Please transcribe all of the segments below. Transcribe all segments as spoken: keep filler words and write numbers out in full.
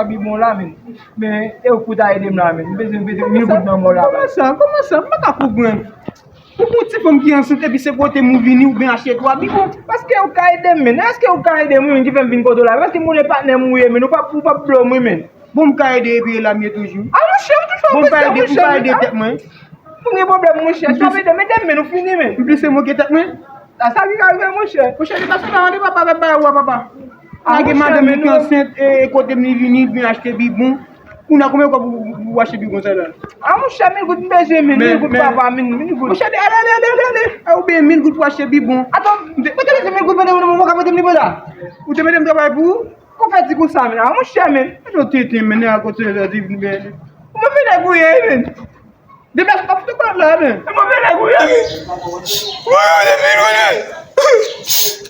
twa bibon la, men. Men, e ou pou ta ede m la, men. M bezwen, m bezwen mil goud nan men w la, baz. Kòman sa? Kòman sa? M pa ka konprann. Ou pou ti fanm ki ansent epi se kote m ou vini oubyen achte twa bibon. Èske ou ka ede m, men? Èske ou ka ede m, wi, men, ki fè m vin kote w la? Paske m konnen patnè m ou ye, men. Ou p ap, ou p ap blow m, wi, men. Bon, m ka ede epi e la m ye toujou. A, monchè, ou toujou ap fè sa, monchè, men. Bon, m ka ede, m ka ede tèt mwen. Ou gen pwoblèm, monchè. Si w ap ede m, ede m, men, nou fini, men. M plise moke tèt mwen. A, sa ki ka rive, monchè? Monchè, li pa sou la, li pa pa, pa, pa, papa. A, gen madanm ki ansent, e, e kote m li vini, li vin achte bibon. Ou nan konbyen kòb ou, ou, ou achte bibon sa la? A, monchè, mil goud m bezwen, men, mil goud, papa, mil, mil goud. Monchè, ale, ale, ale, ale, ale. A, ou benyen mil goud pou achte bibon. Atann, mwen te mete mil goud pandan mwen, mwen ka mete m li la. Ou te mete m travay pou ou? Kon fè di konsa, men. A, monchè, men. Mete w tenten, men, nèg a kote la, di, men. Ou mwen vin gouye, men. Deplase pa fout kòb la, men. Mwen vin gouye, men. Mwen vin gouye.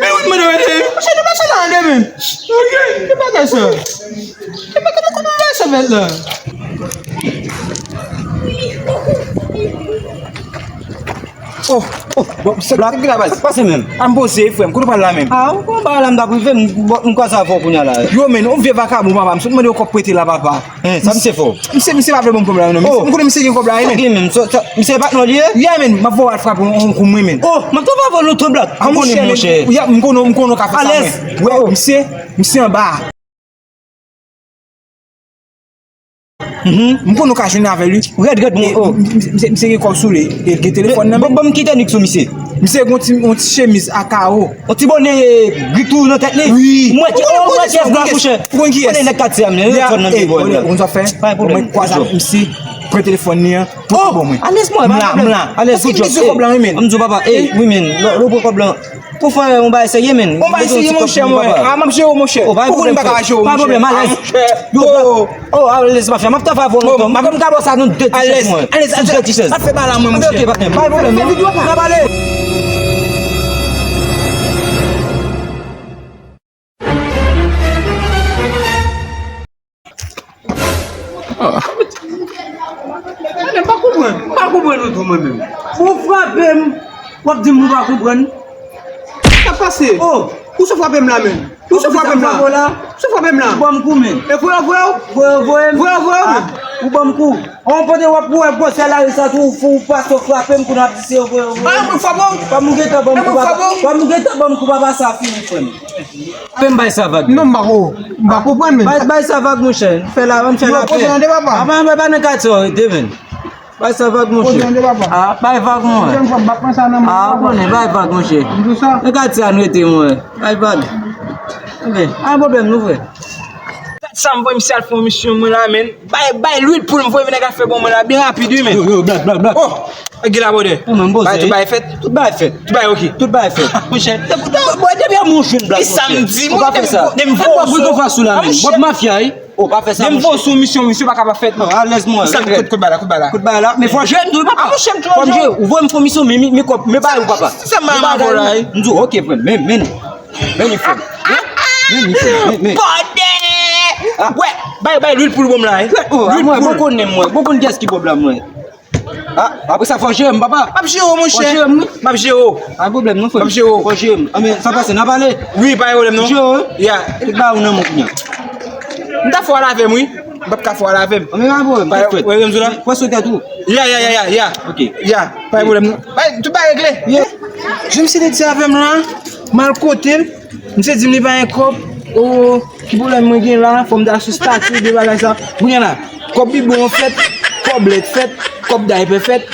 Men ou mwen vin. Monchè, deplase la, men. Ok. Ki bagay sa? Ki bagay sa, men, la? Oh, oh, bon, se Black, ki la baz? Sa k pase menm? A, m poze, frè m, kote w pral la menm? A, ou konn bagay la, m t ap rive, m, m kwaze avè w kounye a la. Yo, men, yon vye vakabon, papa, m sot mande yon kòb prete la, papa. Hein, sa misye fè w? Misye, misye pa vle ban m kòb la, non, men. Oh. M konnen misye gen kòb la, wi, men. Ok, men, so, so, misye pa nan li ye? Yeah, men, m ap voye al frape yon, yon kou mwen, men. Oh, m ap travay avè w lontan, Black. A, m konnen, monchè, monchè. Yeah, m konnen, m konnen w ka fè sa, men. Alèz. Wè, oh, misye, misye anba. Mhm. M konnen w ka jwenn avè l, wi. Rèd, rèd, mwen, oh. M, m, m, misye gen kòb sou li, e l gen telefòn nan men. Bon, bon, m kite nik sou misye. Misye gen yon ti, yon ti chemiz a kawo. Yon ti bonè gri tou nan tèt li. Wi. Mwen ki, oh, mwen ki Black, monchè. Ou konn kiyès? Konnen nèg katye a, men, telefòn nan men, bò, ou konn sa fè? Pa gen pwoblèm. Mwen kwaze ak misye, pran telefòn li an, pote ban mwen. Alèz, mwen, pa gen pwoblèm. M la, m la. Alèz, good job. Paske m bezwen kòb la, wi, men. M di w, papa, ey, wi, men, lò, lò, pran kòb la. Pou fè yon bagay serye, men. Yon bagay serye, monchè, mwen. A, m ap jere w, monchè. Oh, pa gen pwoblèm, pa gen pwoblèm, alèz. Yo, oh, alèz, mafya, m ap travay avè w lontan. M ap, m ap travay sa nan de ti chèz, mwen. Alèz, alèz. Sou de ti chèz. Ap fè bagay la, mwen, monchè. Ok, patnè, pa gen pwoblèm, men. Fè videyo, papa. N ap pale. Ah. Men m pa konprann. M pa konprann ou tou, mwen menm. Ou frape m, w ap di m ou pa konprann. Sa k pase? Oh, ou sou frape m la menm. Ou sou frape m la. Ou sou frape m la. Ou ban m kou, men. E voye, voye. Voye, voye. Voye, voye. Ah, ou ban m kou. On kote w ap wè gwosè lari sa tou, ou fou, ou pase w frape m, kounye a ap di se voye, voye. Ah, mwen frape w. Fò m gentan ban m kou, papa. Fò m gentan ban m kou, papa, sa fini, frè m. Fè m bay sa vag. Non, m pa ko, m pa konprann, men. Bay, bay sa vag, monchè. Fè la, ann fè lapè. Yo, poze nan de papa. Apa, apa, pa nan katye w rete, men. Bay sa vag, monchè. Poze nan de papa. Ah, bay vag, mwen. Pwochèn fwa, m pa pran sa nan men. Ah, ou konnen, bay vag, monchè. M di sa. Nan katye a n rete, mwen. Bay vag. Ok, pa gen pwoblèm, non, frè. Sa m voye misye al fè yon misyon, mwen la, men. Bay, bay lwil pou l, m voye vin nèg al fè bon mwen la, byen rapid, wi, men. Yo, yo, Black, Black, Black. Oh! Gen la, brother. Ou menm, poze. Bay, tout bagay fèt? Tout bagay fèt. Tout bagay ok. Tout bagay fèt. Monchè, depi, depi, depi yon moun jwenn Black, monchè. E sa m di, mwen, depi, depi m voye w sou. Bòt mafya, wi. Ou pa fè sa, monchè. Depi m voye w sou misyon, misyon pa ka pa fèt, non. Alèz, mwen. Sa m kote, kote bagay la, kote bagay la. Kote bagay la. Men fò w jere m tou, wi, papa. Ah, monchè, m tou. Fò m jere. Ou voye m fè yon misyon, men, men, men kòb, men bagay, wi, papa. Sa m pa anvo la, wi. M di w, ok, frè m, men, men. Men, men, men. Men, men, men. Bòdè! Ah. Wè, bay, bay lwil pou l bon m la, wi. Lwil pou l. Bon konnen mwen, bon konn kiyès ki bòb la, mwen. Ah, apre sa, fò jere m, papa. M ap jere w, monchè. Fò jere m, wi. M ap jere w. Pa pwoblèm, non, frè. M ap jere w. Fò jere m. Ah, men, sa pase, n a pale. Wi, pa gen pwoblèm, non. Jere w, wi. Ya. Tout bagay ou nan men w kounye a. M ta fè w al avè m, wi. M p ap ka fè w al avè m. Ah, men pa pwoblèm, tèt frèt. Wè, wè, m di w la. Pran swen tèt ou. Ya, ya, ya, ya, ya. Ok. Ya, pa gen pwoblèm, non. Bay, tout bagay regle. Yeah. Jan misye te di avè m la, m al kote l. Misye di m li pa gen kòb. Oh, ki pwoblèm mwen gen la? Fò m ta sou stati de bagay sa. Kounye a la, kòb bibwon fèt, kòb lèt fèt, kòb daypè fèt,